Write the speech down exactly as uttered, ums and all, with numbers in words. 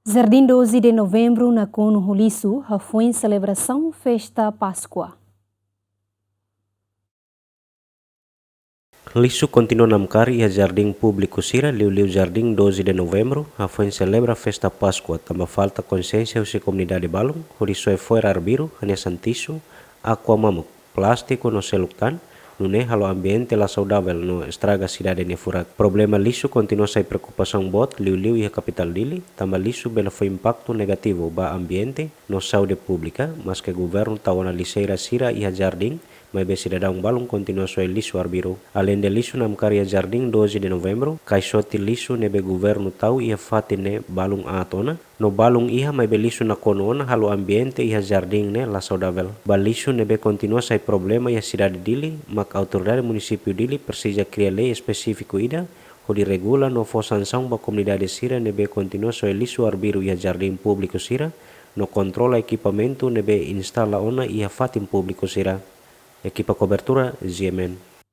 Jardim doze de Novembro nakonu ho lixu, hafoin selebrasaun festa Páskua. Lixu kontinua namkari iha jardín públiku sira, liuliu Jardim doze de Novembro, hafoin selebra festa Páskua, tanba falta konxiénsia husi komunidade balun, hodi soe fo'er arbiru, hanesan tixu, aqua mamuk, plástiku no seluk tan, nune'e halo ambiente la saudavel no estraga sidade nia furak. Problema lixu kontinua sai preokupasaun boot, liuliu iha kapitál Dili, tanba lixu bele fó impaktu negativu ba ambiente no saúde públika, maske governu tau ona lixeira sira iha jardín, maibé sidadaun balun kontinua soe lixu arbiru. Aleinde lixu namkari iha Jardim doze de Novembro, kaixote lixu ne'ebé governu tau iha fatin ne'e balun aat ona, no balun iha maibé lixu nakonu ona halo ambiente iha jardín ne'e la saudavel. Ba lixu ne'ebé kontinua sai problema iha sidade Dili, mak autoridade munisípiu Dili presiza kria lei espesífiku ida, hodi regula no fó sansaun ba komunidade sira ne'ebé kontinua soe lixu arbiru iha jardín públiku sira, no kontrola ekipamentu ne'ebé instala ona iha fatin públiku sira. Ekipa kobertura, G M N.